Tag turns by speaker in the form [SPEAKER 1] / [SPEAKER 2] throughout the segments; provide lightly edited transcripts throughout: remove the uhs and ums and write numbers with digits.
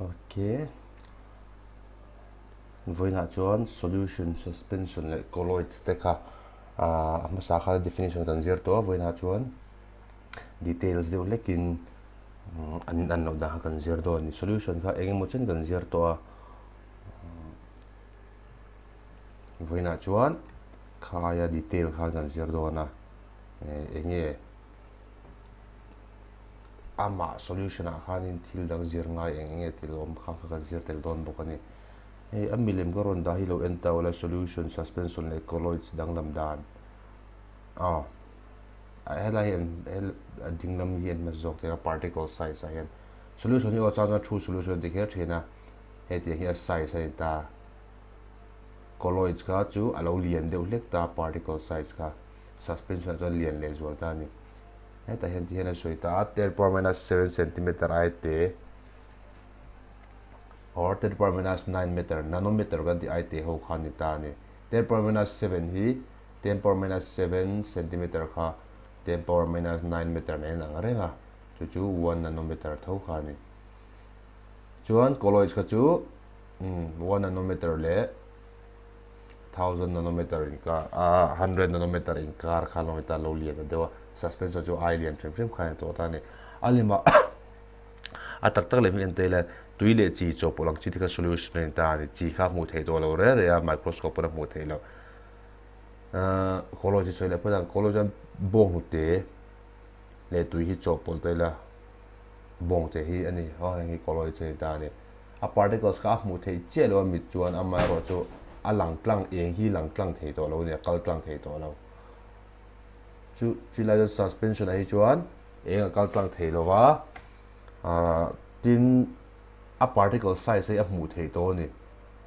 [SPEAKER 1] Ok. Vawiinah chuan solution, suspension leh colloids te kha a hmasa kha definition kan zir tawh a, vawiinah chuan details deuh hlekin an an loh dan kha kan zir dawn a ni. Solution kha eng emaw chen kan zir tawh a, vawiinah chuan khaia detail khan kan zir dawn a, eng nge Amah solution ah khanin thil dang zir ngai eng enge thil awm kha kha kan zir tel dawn bawk a ni. Hei a milem ka rawn dah hi lo en ta ula solution, suspension leh colloids danglam dan aw helai hi an a ding lam hi an hmasa zawk thei a particle size ah hian solution hi aw chang chuan true solution an ti kher thin a hetiang hi a size a ni ta colloids kha chu a lo lian deuh hlek ta particle size kha suspension ah chuan lian lehzual ta a ni. Hetah hian ti hian a sawi ta a, ten power minus seven centimeter ai te or ten power minus nine meter, nanometer kan tih ai te ho kha a ni ta a ni. Ten power minus seven hi ten power minus seven centimeter kha ten power minus nine meter nen ang reng a, chu chu one nanometer tho kha a ni. Chuan colloids kha chu one nanometer leh thousand nanometer inkar ah hundred nanometer inkar kha lo ta lo lian ta deuh a suspension chu ai lian hrim hrim kha a ni tawh ta a ni a lima a tak tak leh hi en te ila tui leh chi chawhpawlh ang chi te kha solution a ni ta a ni chi kha hmuh theih tawh lo reng reng a microscope pawn a hmuh theih loh ahh kawlaw chi sawi leh phawt ang kawlaw chuan bawng hnute leh tui hi chawhpawlh ta ila bawng te hi a ni aw heng hi kawlaw chi a ni ta a ni. A particles kha a hmuh theih chiah lo a mit chuan amaherawhchu a lang tlang eng hi lang tlang thei tawh lo a ni a kal tlang thei tawh lo. Chu chu lai chuan suspension ah hi chuan eng a kal tlang thei lo va ah tin a particle size hi a hmuh theih tawh a ni.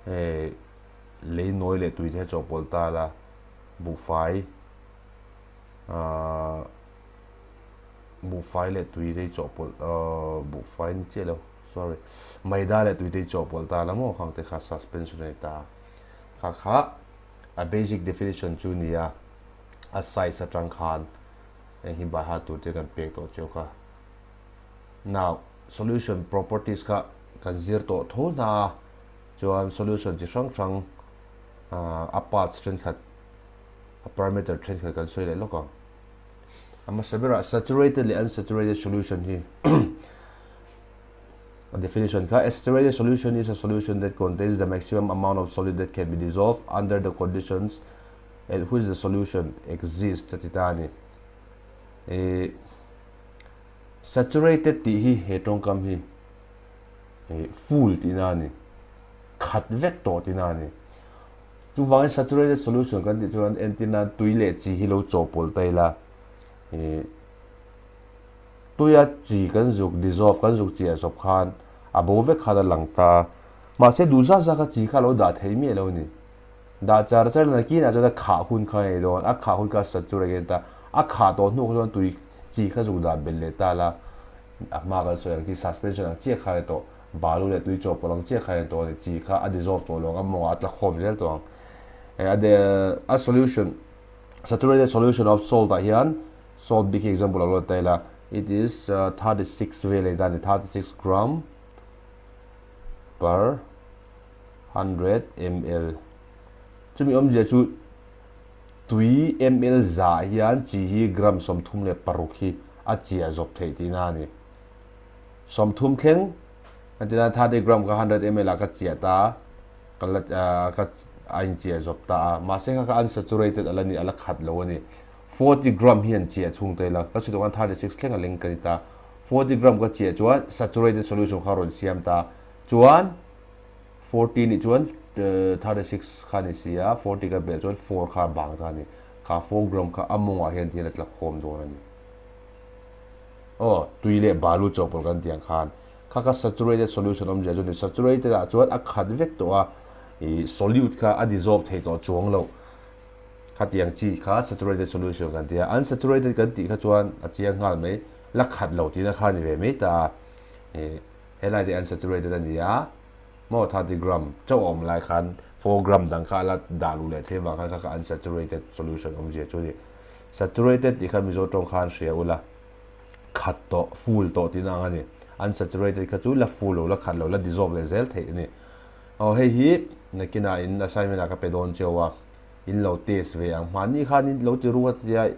[SPEAKER 1] Hei lei nawi leh tui te hi a chawhpawlh ta la buhfai ah buhfai leh tui te hi chawhpawlh ah buhfai ni chiah lo. Sorry, maida leh tuitei chawhpawlh ta la maw khang te kha suspension a ni ta. Kha kha a basic definition chu nia a size atang khan eng hi by heart tur te kan pek tawh cheu kha. Now, solution properties kha kan zir tawh tho hna a, chuan solution chi hrang hrang a parts thenkhat a parameter thenkhat kan sawi leh lawk ang. A hmasa berah saturated leh unsaturated solution hi A definition kha, a saturated solution is a solution that contains the maximum amount of solid that can be dissolved under the conditions at which the solution exists a ti ta a ni. E, saturated tih hi he tawngkam hi e, full tihna a ni. Khat vek tawh tihna a ni. Chuvangin saturated solution kan tih chuan entir nan tui leh chi hi lo chawhpawlh ta ila e, Tuia chi kan zuk dissolve kan zuk chiah zawp khan a bo vek khan a lang ta. Mahse duh zat zat kha chi kha a lo dah thei miah lo a ni. Dah char char nakinah chuan a khah hun kha a nei dawn, a khah hun kha a sat chu reng ta. A khah tawh hnu kha chuan tui chi kha zuk dah belh leh ta la, a hma kan sawi ang chi suspension ang chiah kha a ni tawh, balu leh tui chawhpawlh ang chiah kha a ni tawh a ni. Chi kha a dissolve tawh lo ang, a mawngah a tla khawm zel tawh ang. A solution, saturated solution of salt ah hian Salt bik hi example a lo la ta ila, it is 36 vel a ni ta a ni, 36 gram per 100 ml. Chumi awmzia chu tui ml zah hian chi hi gram 36 hi a chiah zawp theih tihna a ni. 30 thleng a tina 30 gram kha 100 ml ah ka chiah ta ka la ka a inchiah zawp ta a, mahse kha kha unsaturated a la ni, a la khat lo a ni. 40 gram hi an chiah chhung ta ila, ka sawi tawh khan 36 thleng a leng ka ni ta. 40 gram ka chiah chuan saturated solution kha rawn siam ta. Chuan 40 nih chuan 36 kha ni si a, 40 ka belh chuan 4 kha a bang ta a ni. Kha 4 gram kha a mawngah hian tihian a tla khawm dawn a ni. Aw, tui leh balu chawhpawlh kan tih ang khan kha kha saturated solution awmzia chu a ni. Saturated ah chuan a khat vek tawh a, ih solute kha a dissolve thei tawh chuang loh. Khatiang chi kha saturated solution kan ti a, unsaturated kan tih kha chuan a chiang nghal mai, la khat lo tihna kha a ni ve mai ta a. Ih helai te unsaturated a ni a, maw 30 gram chauh a awm lai khan 4 gram dang kha a la dah luh leh thei vang khan kha kha unsaturated solution awmzia chu a ni. Saturated tih kha Mizo tawng khan hria ula, khat tawh, full tawh tihna ang a ni. Unsaturated kha chu la fu lo, la khat lo, la dissolve leh zel theih a ni. Aw hei hi nakinah in assignment ah ka pe dawn cheu a, in lo test ve ang. Hmanni khan in lo ti ru a tia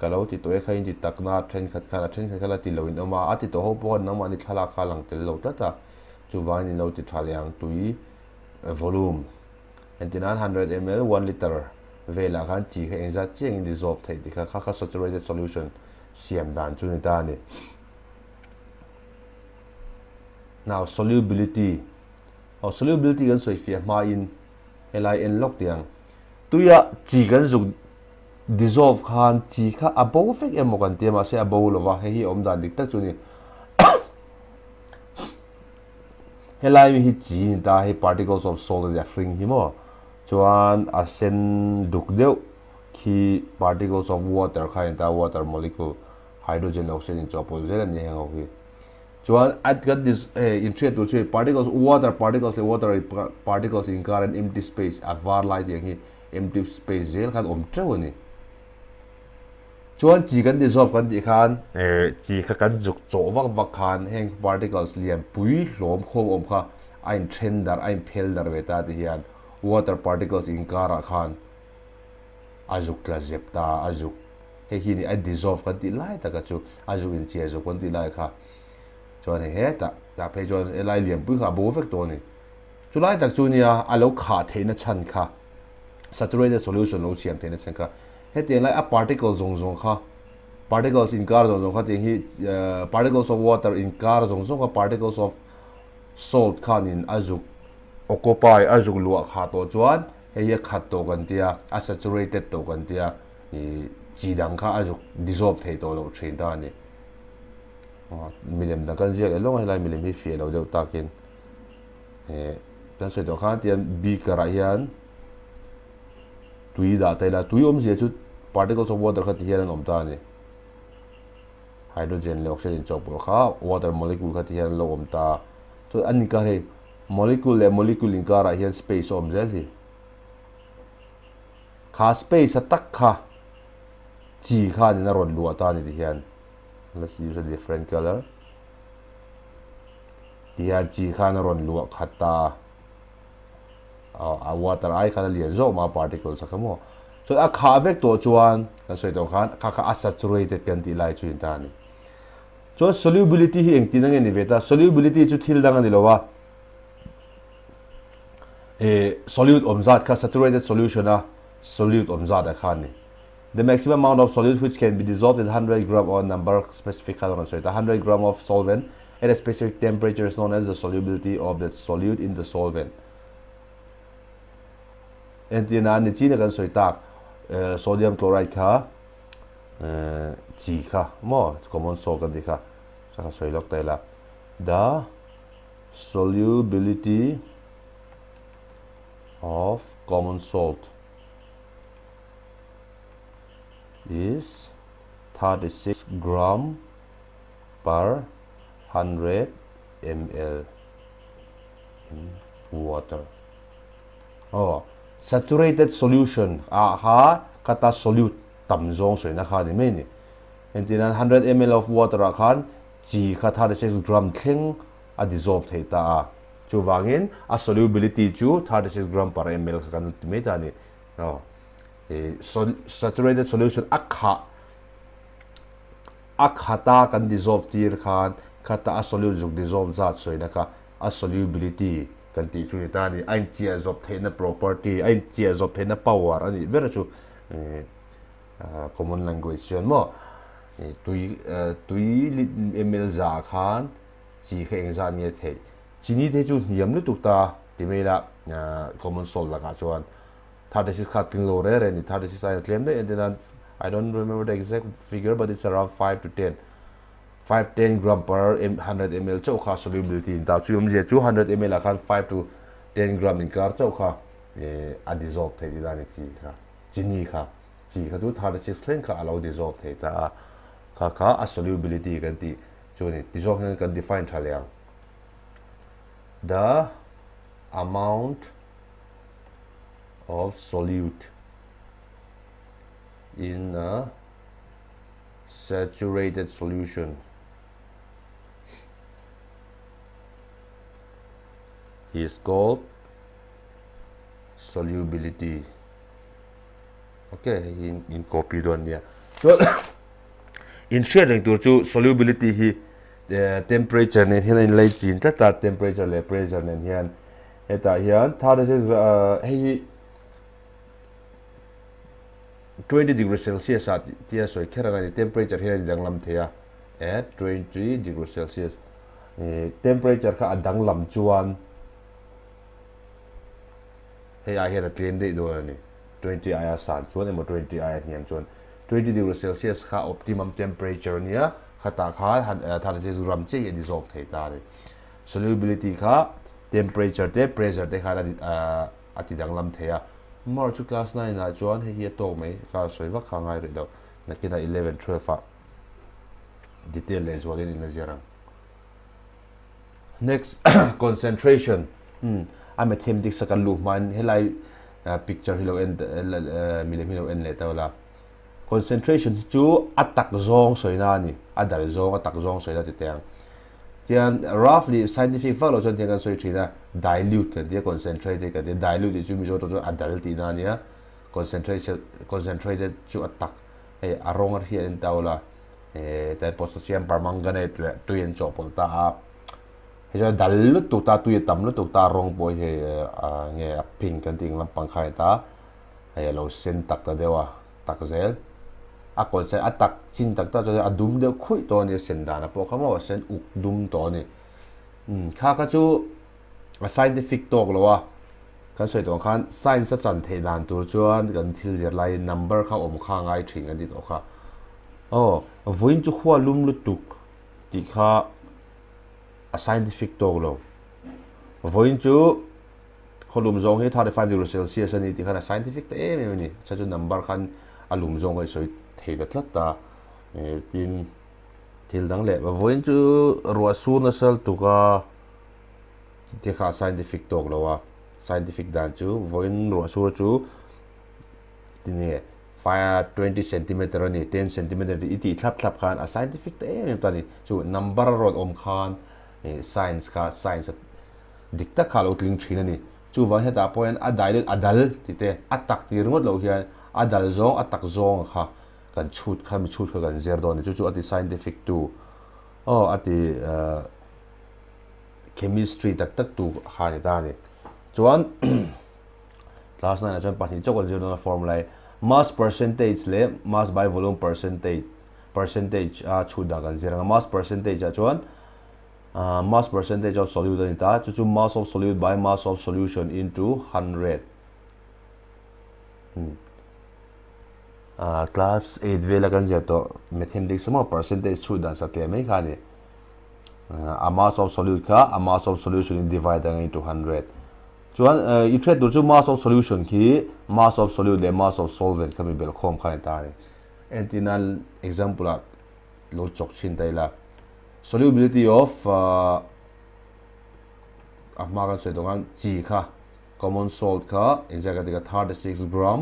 [SPEAKER 1] ka lo ti tawh e kha in ti takna thenkhat khan a thenkhat kha la ti lo in awm a, a ti tawh ho pawh khan nangmahni thlalak kha a lang tel lo tlat a, chuvangin in lo ti tha leh ang tui volume entirnan 100 ml, one litre, velah khan chi kha engzat chiang in dissolve theih tih kha kha kha saturated solution siam dan chu ni ta a ni. Now solubility aw solubility kan sawi fiah hmain helai en lawk tih ang tuia chi kan zuk dissolve khan chi kha a bo vek emaw kan tia mahse a bo lova hei hi a awm dan dik tak chu a ni helai mi hi chi a ni ta hei particles of salt a nia hring hi maw chuan a sen duk deuh khi particles of water kha a ni ta water molecule hydrogen leh oxygen inchawhpawlh zel a ni heng ho hi. Chuan a kan dis hei inhriat tur chu hei particles water particles leh water particles inkar an empty space a var lai tih ang hi empty space zel khan awm teuh a ni. Chuan chi kan dissolve kan tih khan eh chi kha kan zuk chawh vak vak khan heng particles lian pui hlawm khawm awm kha a inthen darh a inphel darh ve ta ti hian water particles inkarah khan a zuk tla zep ta a zuk Hei hi ni a dissolve kan tih lai taka chu a zuk inchhiar zuk kan tih lai kha chuan hei hetah tah phei chuan helai lianpui kha a bo vek tawh a ni. Chu lai tak chu nia a lo khah theihna chhan kha saturated solution lo siam theihna chhan kha hetiang lai a particle zawng zawng kha particles inkar zawng zawng kha tiang hi particles of water inkar zawng zawng kha particles of salt khanin a zuk occupy a zuk luah khah tawh chuan hei hi a khat tawh kan tia a saturated tawh kan tia. Ih chi dang kha a zuk dissolve thei tawh loh thin ta a ni. Milem dang kan ziak leh lawng a helai milem hi fiah lo deuh takin eh kan sawi tawh khan tian beaker ah hian tui dah ta ila tui awmzia chu particles of water kha ti hian an awm ta a ni. Hydrogen leh oxygen inchawhpawlh kha water molecule kha ti hian an lo awm ta a. Chuan an inkar hei molecule leh molecule inkarah hian space a awm zel hi. Kha space a tak kha chi khanin a rawn luah ta a ni ti hian let's use a different colour ti hian chi khan a rawn luah khat ta a a water ai khan a lian zawk mah a particles a kha maw chuan a khah vek tawh chuan kan sawi tawh khan kha kha a saturated kan tih lai chu in ta a ni chuan solubility hi engtin ange ni ve ta solubility chu thil dang a ni lo a. eh solute awm zat kha saturated solution a solute awm zat ah khan ni. The maximum amount of solute which can be dissolved in 100 gram or number specific khan rawn sawi ta 100 gram of solvent at a specific temperature is known as the solubility of the solute in the solvent. Entirna ni chin a kan sawi tak eh sodium chloride kha eh chi kha maw common salt kan tih kha kha sawi lawk ta ila the solubility of common salt is 36 gram per 100 ml in water. Oh, saturated solution a kha khata solute tam zawng sawina kha ni mai ni. Entirnan 100 ml of water ah khan chi kha 36 gram thleng a dissolve thei ta a, chuvangin a solubility chu 36 gram per ml kha kan ti mai ta a ni. Aw, i saturated solution a khah a khata kan dissolve tir khan khata a solute zuk dissolve zat sawina kha a solubility kan tih chu ni ta a ni. A inchiah zawp theihna property, a inchiah zawp theihna power a nih ber chu common language chuan maw tui tui ml za khan chi kha engzat nge theih chini te chu hniam lutuk ta ti mai ila common salt lakah chuan 36 kha tling lo re re ni 36 aiin a tlem daih entir nan I don't remember the exact figure but it's around 5 to 10 5 10 gram per 100 ml chauh kha solubility in ta chu awmzia chu 100 ml ah khan 5 to 10 gram inkar chauh kha a dissolve theih tih dan ni chi kha Chini kha chi kha chu 36 thleng kha a lo dissolve thei ta a, kha kha a solubility kan tih chu a ni. Ti zawk hian kan define tha leh ang. The amount of solute in a saturated solution. is called solubility. Ok, hei hi in copy dawn nia. Chuan in hriat reng tur chu solubility hi temperature nen hian a inlei chin tlat a, temperature leh pressure nen hian. Hetah hian 36 hei hi 20 degree celsius ah tia sawi kher ang a ni, temperature hian a ti danglam thei a, at 20 degree celsius temperature kha a danglam chuan hei ai hian a tlem daih dawn a ni, 20 aia san chuan emaw 20 aia hniam chuan 20 degree celsius kha optimum temperature a nia, khatah khan 36 gram chiah hi a dissolve thei ta a ni. Solubility kha temperature te pressure te khan a ti danglam thei a. March chu class 9 ah chuan hei hi a tawk mai ka sawi vak kha ngai rih lo. Nakinah 11, 12 ah detail leh zualin in la zir ang. Next concentration a mathematics a kan luh hmain helai picture hi lo en milem hi lo en leh ta ula. Concentration hi chu a tak zawng sawina a ni, a dal zawng a tak zawng sawina ti teh ang. Tian roughly scientific vak lo chuan tiang kan sawi thin a, dilute kan ti a, concentrated kan ti a, dilute tih chu Mizo tawng chuan a dal tihna a nia, concentration concentrated chu a tak hei a rawng a hriat en ta ula eh tian potassium permanganate leh tui an chawhpawlh ta a, hei chuan a dal lutuk ta tui a tam lutuk ta a rawng pawh hi hei ah nge a pink kan tih ang lampang kha a ni ta. Hei a lo sen tak ta deuh a, tak zel. A kawn sen a tak chin tak tak chuan a dum deuh khuih tawh a ni, a sen dan a pawh kha maw a sen uk dum tawh a ni. Umm kha kha chu a scientific tawk lo a, kan sawi tawh ang khan science a chan theih dan tur chuan kan thil zir laiin number kha awm kha a ngai thin kan ti tawh kha. Aw vawiin chu khua lum lutuk tih kha a scientific tawk lo. Vawiin chu. Khawlum zawng hi 35 degree Celsius a ni tih khan a scientific ta em em a ni. Chhan chu number khan a lum zawng kha i sawi thei ta tlat a. Tin, thil dang leh vawiin chu ruah sur nasa lutuk a tih kha a scientific tawk lo a. Scientific dan chu vawiin ruah sur chu tinge 20 centimeter a ni, 10 centimeter tih i tih thlap thlap khan a scientific ta em em ta a ni. Chu number a rawn awm khan science kha science a Dik tak kha a lo tling thin a ni. Chuvang hetah pawh hian a dai leh a dal ti te, a tak ti ringawt loh hian a dal zawng, a tak zawng kha kan chhut kha, mi chhut kha kan zir dawn a ni. Chu chu a ti scientific tu, aw a ti chemistry tak tak tu kha a ni ta a ni. Chuan class 9 ah chuan pahnih chauh kan zir dawn a formula hi mass percentage leh mass by volume percentage percentage a chhut dan kan zir ang a. Mass percentage ah chuan Mass percentage of solute a ni ta, chu chu mass of solute by mass of solution into 100. Class 8 vela kan zir tawh mathematics maw percentage chhut dan satliah mai kha a ni. A mass of solute kha a mass of solution in divide ang into 100. Chuan i hriat tur chu mass of solution khi mass of solute leh mass of solvent kha mi belhkhawm kha a ni ta a ni. Entirnan example ah lo chawk chhin ta ila. Solubility of a hma kan sawi tawh khan chi kha common salt kha engzat ka ti kha 36 gram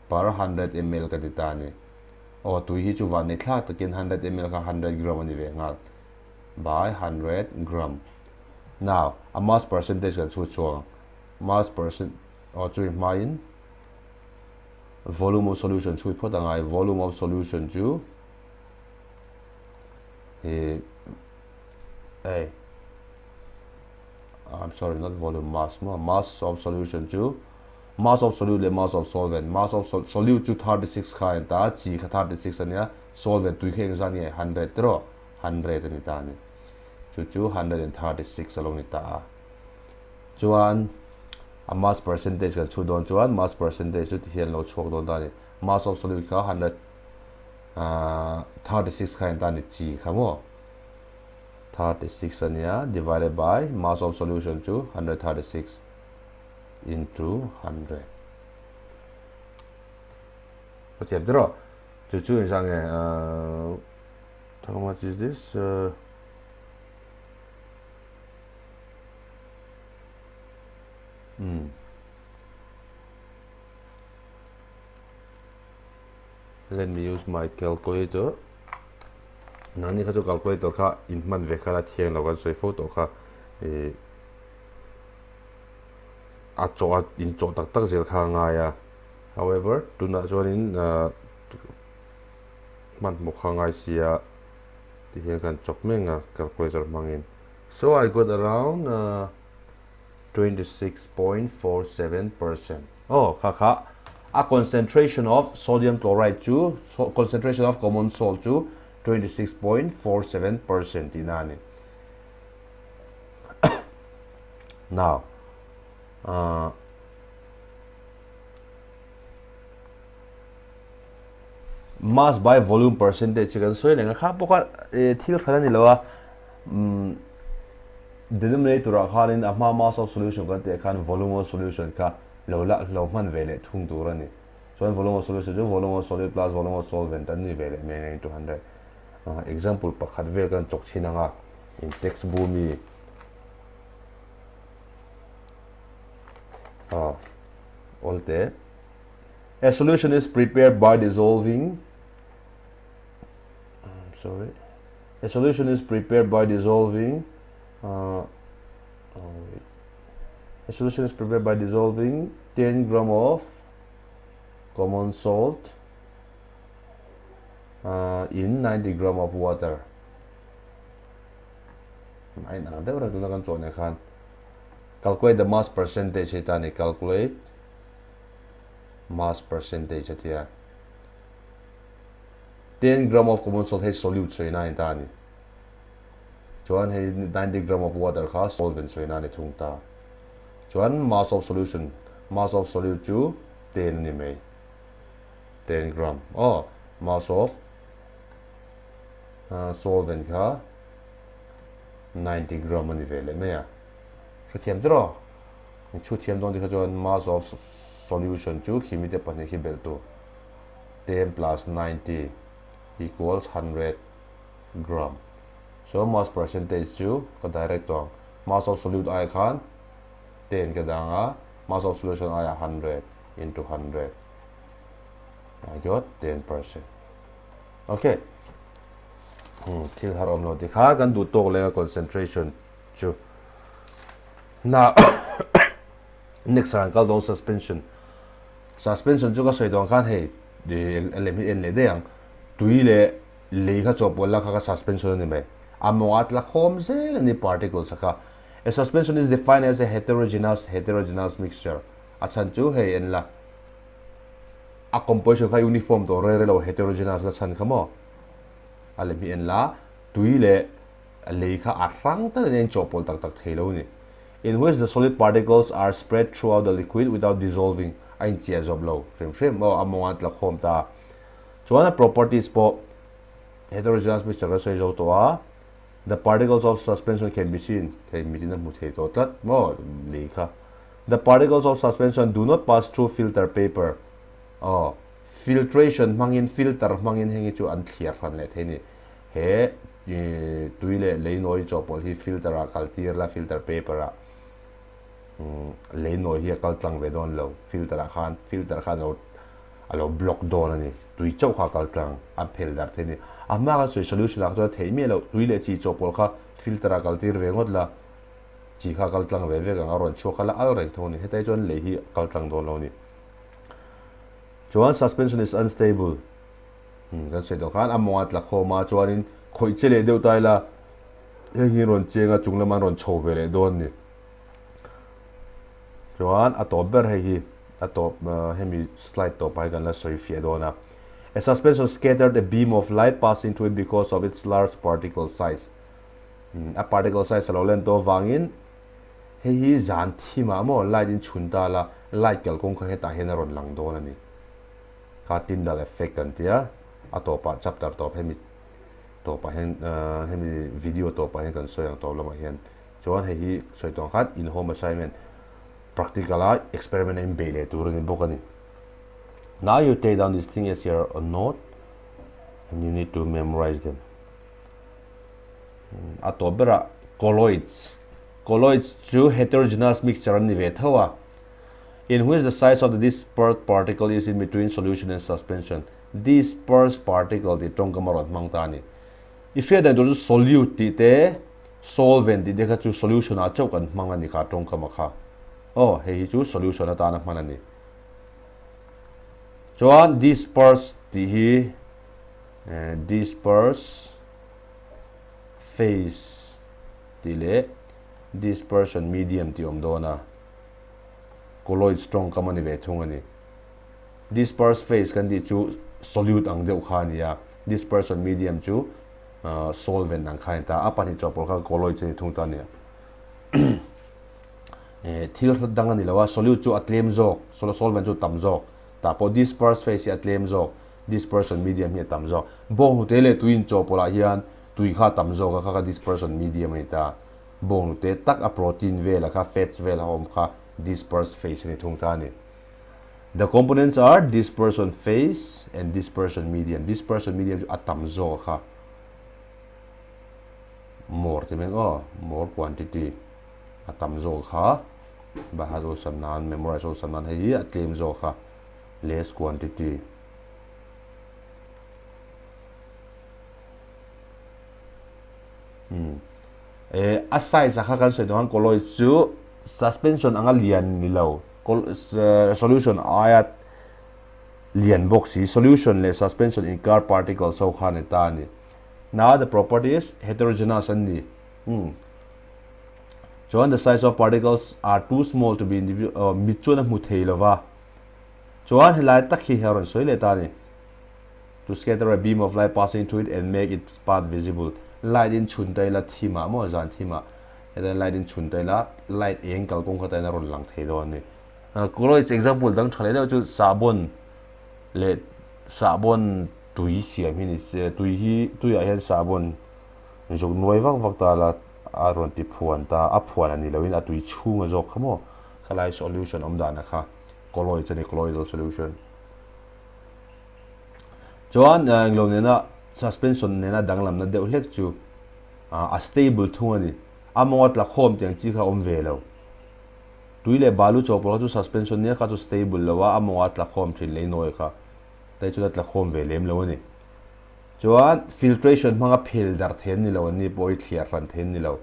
[SPEAKER 1] per 100 ml ka ti ta a ni. Aw tui hi chu van nei thlak takin 100 ml kha 100 gram a ni ve nghal by 100 gram. Now a mass percentage kan chhut chhuak ang. Mass percent aw chui hmain volume of solution chhut phawt a ngai. Volume of solution chu hi hey I'm sorry not volume mass maw mass of solution chu mass of solute leh mass of solvent mass of solute chu 36 kha a ni ta chi kha 36 a nia solvent tui kha engzat nge 100 te rawh 100 a ni ta a ni chu chu 136 a lo ni ta a chuan a mass percentage kan chhut dawn chuan mass percentage chu tihian lo chhuak dawn ta a ni mass of solute kha 100 36 kha en ta ni chi kha maw 36 ania divided by mass of solution chu 136 into 100 ka thiam tiraw chu chu engzah nge how much is this Let me use my calculator. Nangni kha chu calculator kha in hman ve kha la thiang lo kan sawi fo tawh kha. a chawh a in chawh tak tak zel kha a ngai a however tunah chuanin ahh hmanhmawh kha a ngai sia ti hian kan chawp mek a calculator hmangin so I got around ahh 26.47% aw kha kha a concentration of sodium chloride chu concentration of common salt chu 26.47% tihna a ni. Now uh, mass by volume percentage kan sawi leng a kha pawh kha thil hran a ni lo a um, denominator ah khanin a hma mass of solution kan tih ah khan volume of solution kha lo la lo hman ve leh thung tur a ni. Chuan volume of solution chu volume of solute plus volume of solvent an ni ve leh mai ang 200. Example pakhat vel kan chawk chhin ang a, in text bu mi ah awl teh. A solution is prepared by dissolving sorry a solution is prepared by dissolving uh, oh wait. A solution is prepared by dissolving 10 gram of common salt uh, in 90 gram of water. Ai nang deuh reng tuna kan chaw nen khan. Calculate the mass percentage hei ta ni calculate mass percentage atia. 10 gram of common salt hei solute sawi na in ta ni. Chuan hei 90 gram of water kha solvent sawi na ni thung ta. Chuan mass of solution, mass of solute chu 10 a ni mai. 10 gram aw mass of solvent kha 90 gram a ni ve leh mai a. Hrethiam che rawh. In chhut thiam dawn tikha chuan mass of solution chu khimi te pahnih khi belh tur. 10 plus 90 equals 100 gram. So mass percentage chu ka direct tawh ang. Mass of solute ai khan 10 ka dang a, mass of solution aiah 100 into 100. I got 10%. Okay. Hmm, thil har awm lo ti kha kan duh tawk leng a concentration chu. Na next ran kal dawn suspension. Suspension chu ka sawi dawn khan hei lem hi en leh daih ang. Tui leh lei kha chawhpawlh la kha kha suspension a ni mai. A mawng a tla khawm zel a ni particles a kha. A suspension is defined as a heterogeneous heterogeneous mixture. A chhan chu hei en la. A composition kha uniform tawh rei rei lo heterogeneous na chhan kha maw. A lem hi en la tui leh lei kha a hrang tak in a inchawhpawlh tak tak thei lo a ni. In which the solid particles are spread throughout the liquid without dissolving a inchiah zawp lo hrim hrim aw a mawng a tla khawm ta. Chuan a properties pawh heterogeneous mixture kan sawi zo tawh a, the particles of suspension can be seen hei mitin a hmu thei tawh tlat maw lei kha. The particles of suspension do not pass through filter paper aw filtration hmangin filter hmangin heng hi chu an thliar hran leh thei a ni. He tui leh lei nawi chawhpawlh hi filter ah kal tir la filter paper ah lei nawi hi a kal tlang ve dawn lo filter ah khan filter khan alo a lo block dawn a ni. Tui chauh kha a kal tlang a phel darh thei a ni. A hma kan sawi solution ah chuan theih miah loh tui leh chi chawhpawlh kha filter ah kal tir ve ngawt la chi kha a kal tlang ve vek ang a rawn chhuak kha la al reng tho a ni. Hetlai chuan lei hi a kal tlang dawn lo a ni. Chuan suspension is unstable kan sawi tawh khan a mawng a tla khawm a chuanin khawih che leh deuh ta ila heng hi rawn cheng a chung lama an rawn chho ve leh dawn a ni. Chuan a tawp ber hei hi a tawp hemi slide tawpah hi kan la sawi fiah dawn a. A suspension scattered a beam of light passing through it because of its large particle size. A particle size a lo len tawh avangin hei hi zan thimah maw light in chhun ta la light kalkawng kha hetah hian a rawn lang dawn a ni. Kha Tyndall effect kan tia a tawpah chapter tawp hemi tawpah hian hemi video tawpah hian kan sawi ang tawp lamah hian. Chuan hei hi sawi tawng khan in home assignment practical a experiment a in beih leh tur a ni bawk a ni. Now you take down this thing as your note and you need to memorize them. A tawp berah colloids. Colloids chu heterogeneous mixture an ni ve tho a. In which the size of the dispersed particle is in between solution and suspension. Dispersed particle tih tawngkam a rawn hmang ta a ni. I hriat dan tur chu solute tih te, solvent tih te kha chu solution ah chauh kan hmang a ni kha tawngkam a kha. Aw, hei hi chu solution atana hman a ni. Chuan disperse tih hi disperse phase tih leh dispersion medium tih awm dawn a, colloids tawngkam a ni ve thung a ni. Disperse phase kan tih chu solute ang deuh kha a ni a, dispersion medium chu solvent ang kha a ni ta a, a pahnih chawhpawlh kha colloids a ni thung ta a ni a. Thil hlat dang a ni lo a, solute chu a tlem zawk, solvent chu a tam zawk, tah pawh disperse phase hi a tlem zawk, dispersion medium hi a tam zawk. Bawnghnute leh tui inchawhpawlh ah hian tui kha a tam zawk a, kha kha dispersion medium a ni ta. Bawnghnute tak a protein vel a kha fats vel a awm kha disperse phase a ni thung ta a ni. The components are dispersion phase and dispersion medium. Dispersion medium chu a tam zawk a kha. More ti mai aw, more quantity a tam zawk kha bahar awlsam nan memorize awlsam nan hei hi a tlem zawk kha less quantity. Hmm. Eh, a size a kha kan sawi duh colloid chu suspension anga lian ni lo solution aia lian bawk si solution leh suspension inkar particles ho kha ni ta ni Now the property is heterogeneous an ni. Hmm. Chuan the size of particles are too small to be individual uh, mit chuan a hmu thei lova. Chuan helai tak hi a rawn sawi leh ta ni. To scatter a beam of light passing through it and make its path visible. Light in chhun ta ila thimah maw zan thimah hetan light in chhun ta ila light eng kalkawng kha tain a rawn lang thei dawn ni. Uh, colloids example dang tha leh deuh chu sahbawn leh sahbawn Tui siam hi ni se, tui hi tuiah hian sahbawn zuk nuai vak vak ta la a rawn ti phuan ta, a phuan a ni loin a tui chhung a zawk kha maw, khalai solution awm dan a kha colloids a ni, colloidal solution. Chuan englo nena suspension nena danglamna deuh hlek chu a stable thung a ni, a mawnga tla khawm tiang chi kha awm ve lo. Tui leh balu chawhpawlh kha chu suspension nia kha chu stable lo a, a mawnga tla khawm thin lei nawi kha. Tei chuan a tla khawm ve lem lo a ni. Chuan filtration hmanga phel darh thei an ni lo, an ni pawh hi thliar hran thei an ni lo.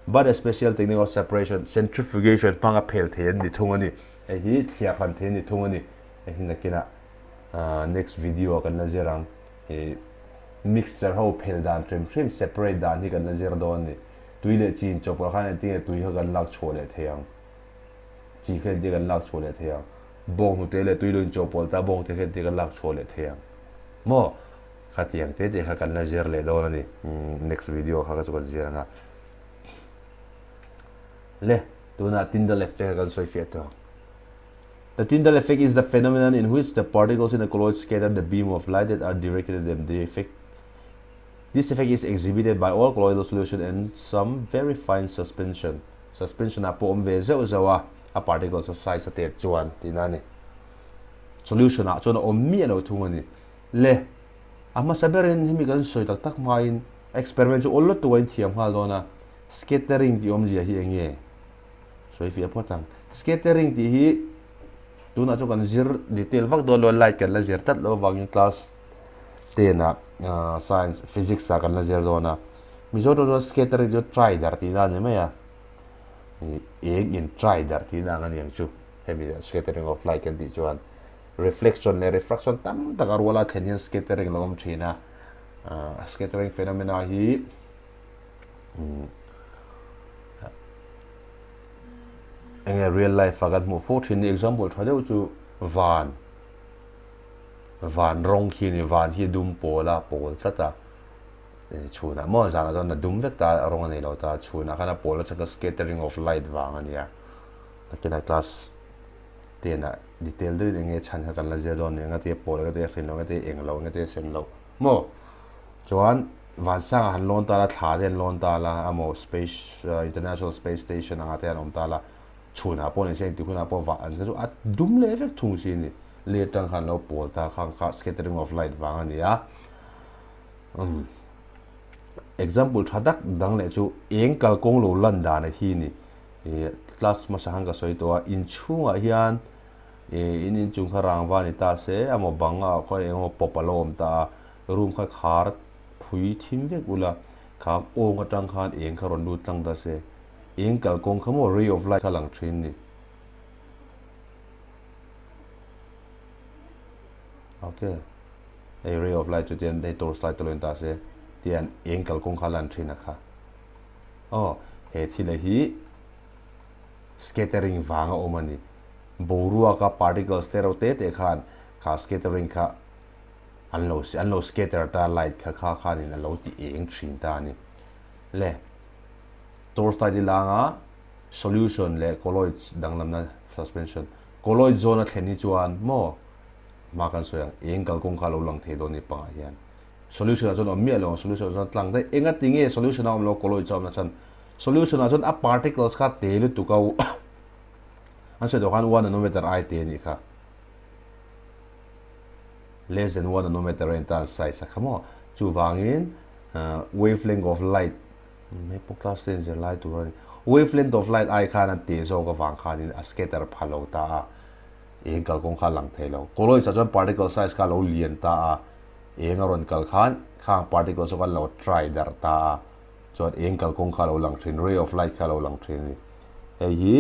[SPEAKER 1] But a special technique of separation, centrifugation hmanga phel thei an ni thung a ni. Hei hi thliar hran thei an ni thung a ni. Hei hi nakinah next video ah kan la zir ang. Hei mixture ho phel dan hrim hrim separate dan hi kan la zir dawn a ni. Tui leh chi inchawpawlh khan engtin nge tui kha kan lak chhuah leh thei ang. Chi kha engtin nge kan lak chhuah leh thei ang. Bawnghnute leh tui lo in chawhpawlh ta bawngte kha engtin kan lak chhuah leh thei ang maw? Khatiang te te kha kan la zir leh dawn a ni. Next video kha ka chu kan zir ang a. Le, tunah Tyndall effect kha kan sawi fiah tawh ang. The Tyndall effect is the phenomenon in which the particles in a colloid scatter the beam of light that are directed at them. The effect This effect is exhibited by all colloidal solution and some very fine suspension. Suspension ah pawh awm ve zeuh zeuh a, a particles a size a tet chuan tihna a ni. Solution ah chuan a awm miah lo thung a ni. Le, a hmasa berin hemi kan sawi tak tak hmain experiment chu awl lutuk a inthiam nghal dawn a, scattering tih awmzia hi eng nge? Sawi fiah phawt ang. Scattering tih hi tunah chuan kan zir detail vak dawn lo a, light kan la zir tlat loh avangin class ten ah science physics ah kan la zir dawn a. Mizo tawng chuan scattering chu try darh tihna a ni mai a, eng in try darh tihna ang a ni ang chu hemi scattering of light kan tih chuan reflection leh refraction tam tak a ruala thlen hian scattering lo awm thin a, scattering phenomena hi enge real life a kan hmuh fo thin ni example tha deuh chu van van rawng khi a ni van hi dum pawl a pawl tlat a. Chhunah maw zanah chuan a dum vek ta a rawng a nei lo ta chhunah khan a pawl a chak a scattering of light vang a nia nakinah class ten ah detail deuhin eng nge chhan kha kan la zir dawn nia engati a pawl engati a hrin lo engati a eng lo engati a sen lo maw chuan vansangah han lawn ta la thla te an lawn ta la emaw space international space station anga te an awm ta la chhunah pawh ni se engtik hunah pawh vah an kha chu a dum leh vek thung si a ni lei atang khan lo pawl ta khang kha scattering of light vang a nia. Umm example tha tak dang leh chu eng kalkawng lo lan dan a hi ni ih class hmasa khan ka sawi tawh a inchhungah hian ih in inchung kha rangva ni ta se emaw bang ah khaw eng emaw pawp a lo awm ta a room kha khar phui thim vek ula kha awng atang khan eng kha rawn lut tlang ta se eng kalkawng kha maw ray of light kha lang thin ni. Ok. Hei ray of light chu tian hei torch light te lo in ta se tian eng kalkawng kha lan thin a kha. Aw he thil a hi scattering vang a awm a ni. Boruaka particles te reuh te te khan kha scattering kha an lo an lo scatter ta light kha kha khanin a lo ti eng thin ta a ni. Le torch light i langa solution leh colloids danglamna suspension colloid zawn a thlen hi chuan maw hma kan sawi ang eng kalkawng kha a lo lang thei dawn ni pangah hian solution ah chuan awm miah lo ang solution ah chuan tlang daih enga ti nge solution a awm lo colloids a awm na chuan solution ah chuan a particles kha te lutuk a an sawi tawh khan one nanometer ai te a nih kha less than one nanometer a intan size a kha maw chuvangin wavelength of light Hei pawh class ten zir lai tur a ni. Wavelength of light ai khan a teh zawk avang khanin a scatter pha lo ta a, eng kalkawng kha a lang thei lo. Colloids ah chuan particle size kha a lo lian ta a, eng a rawn kal khan khang particles chu khan lo try darh ta a, chuan eng kalkawng kha a lo lang thin, ray of light kha a lo lang thin a ni. Hei hi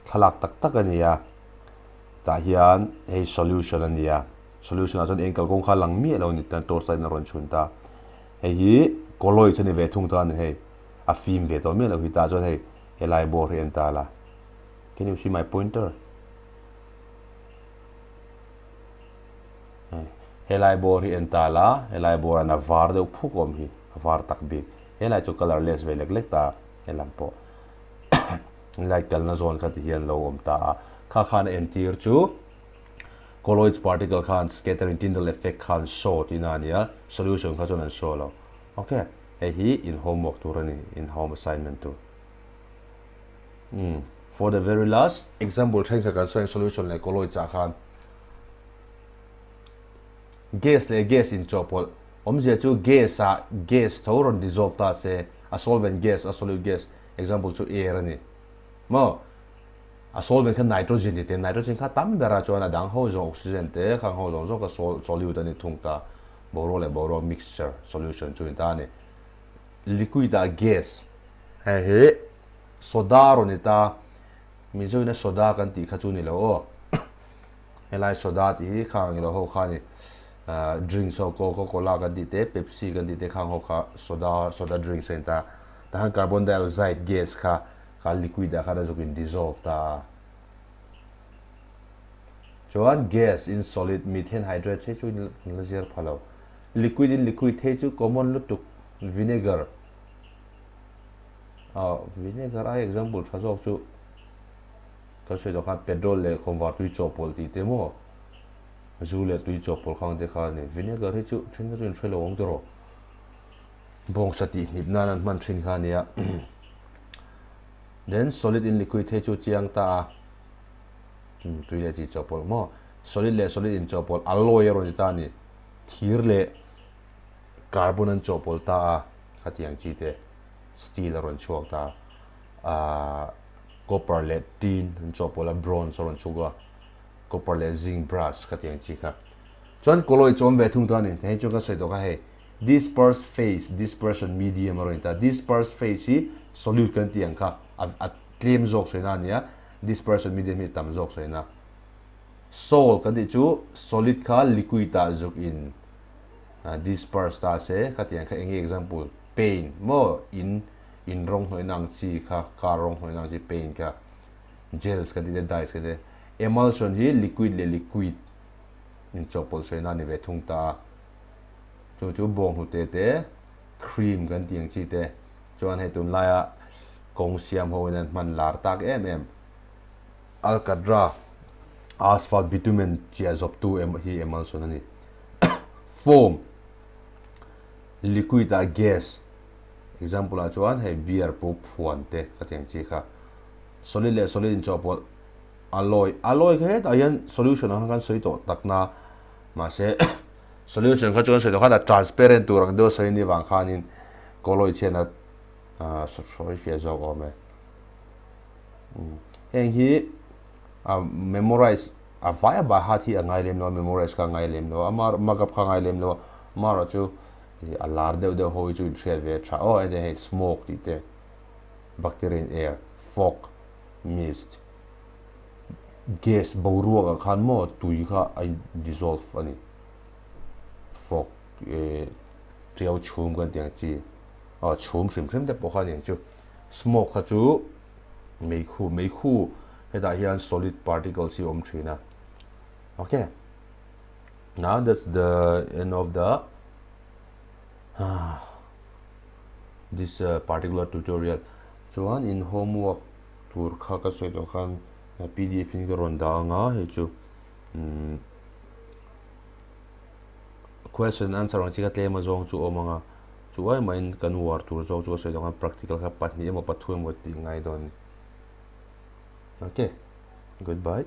[SPEAKER 1] thlalak tak tak a ni a, tah hian hei solution a ni a, solution ah chuan eng kalkawng kha a lang miah lo a ni, torch light in a rawn chhun ta. Hei hi colloids a ni ve thung ta a ni hei. A fim ve tawh miah lo hi tah chuan hei helai bawr hi en ta la. Can you see my pointer? Helai bawr hi en ta la, helai bawr an a var deuh phuk awm hi, a var tak bik. Helai chu colorless ve lek lek ta helam pawh. Light kalna zawn kha ti hian lo awm ta a. Kha khan a entir chu Colloids particle khan scattering Tyndall effect khan show tihna a ni a, solution kha chuan an show lo. Ok, hei hi in homework tur a ni, in home assignment tur. Umm, for the very last example thenkhat kan sawi ang solution leh colloids ah khan gas leh gas inchawhpawlh awmzia chu gas ah gas tho rawn dissolve ta se, a solvent gas, a solute gas, example chu air a ni maw? A solvent kha nitrogen ni te, nitrogen kha tam ber a, chuan a dang ho zawng oxygen te khang ho zawng zawng kha solute a ni thung ta, boruak leh boruak mixture solution chu a ni ta a ni. Liquid ah gas hei hi soda rawn ni ta, Mizo ina soda kan tih kha chu ni lo aw, helai soda tih hi khang ang ilo ho kha a ni, drinks ho coca cola kan tih te pepsi kan tih te khang ho kha soda soda drinks a ni ta, tahan carbon dioxide gas kha Kha liquid ah khan a zuk in dissolve ta a. Chuan gas in solid methane hydrate hei chu in la zir pha lo. Liquid in liquid hei chu common lutuk vinegar. Ah vinegar ai example tha zawk chu kan sawi tawh khan petrol leh kawmvar tui chawhpawlh tih te maw zu leh tui chawhpawlh khang te kha a ni. Vinegar hi chu then kha chu in hre lo ang tiraw. Bawngsa tih hnip nan an hman thin kha a nia. Then solid in liquid hei chu chiang ta a. Tui leh chi chawhpawlh maw? Solid leh solid in chawhpawlh alloy a rawn ni ta a ni. Thir leh carbon an chawhpawlh ta a khatiang chi te steel a rawn chhuak ta a. Copper leh tin an chawhpawlh a bronze a rawn chhuak a. Copper leh zinc brass khatiang chi kha. Chuan colloid chu awm ve thung ta a ni. Hei chuan ka sawi tawh kha hei. Disperse phase, dispersion medium a rawn in ta. Disperse phase hi solute kan tih ang kha a tlem zawk sawi na a ni a, dispersion medium hi a tam zawk sawi na. Sol kan tih chu solid kha liquid ah zuk in disperse ta se kha tih ang kha eng nge example paint maw in in rawng hnawihna ang chi kha car rawng hnawihna ang chi paint kha gels kan tih te dyes kan tih te emulsion hi liquid leh liquid inchawhpawlh sawi na a ni ve thung ta a. Chu chu bawnghnute te, cream kan tih ang chi te chuan hei tunlaia kawng siam ho in an hman lar tak em em alkatra asphalt bitumen chiah zawp tu em hi emulsion a ni. Foam liquid ah gas example ah chuan hei beer puk phuan te ka tih ang chi kha solid leh solid inchawhpawlh alloy alloy kha hetah hian solution ang khan kan sawi tawh tak na mahse Solution kha chuan sawi tawh khan a transparent tur ang deuh a sawi ni vang khanin colloid hian a sawi fiah zawk awm e. Heng hi a memorize a vai a by heart hi a ngai lem lo a memorize kha a ngai lem lo a mark up kha a ngai lem lo a marawh chu a lar deuh deuh ho hi chu inhriat ve tha aw hei hei smoke tih te bacteria in air fog mist gas boruak ah khan maw tui kha a in dissolve a ni. Fog eh tiau chhum kan tih ang chi aw chhum hrim hrim te pawh kha a ni ang chu. Smoke kha chu meikhu meikhu hetah hian solid particles hi a awm thin a. Okay. Now that's the end of the this uh, particular tutorial. Chuan in homework tur kha ka sawi tawh khan PDF in ka rawn dah anga hei chu um, question answer ang chi kha tlem azawng chu awm anga chu ai mahin kan war tur zawk chu ka sawi tawh khan practical kha pahnih emaw pathum emaw tih ngai dawn ni. Okay, goodbye.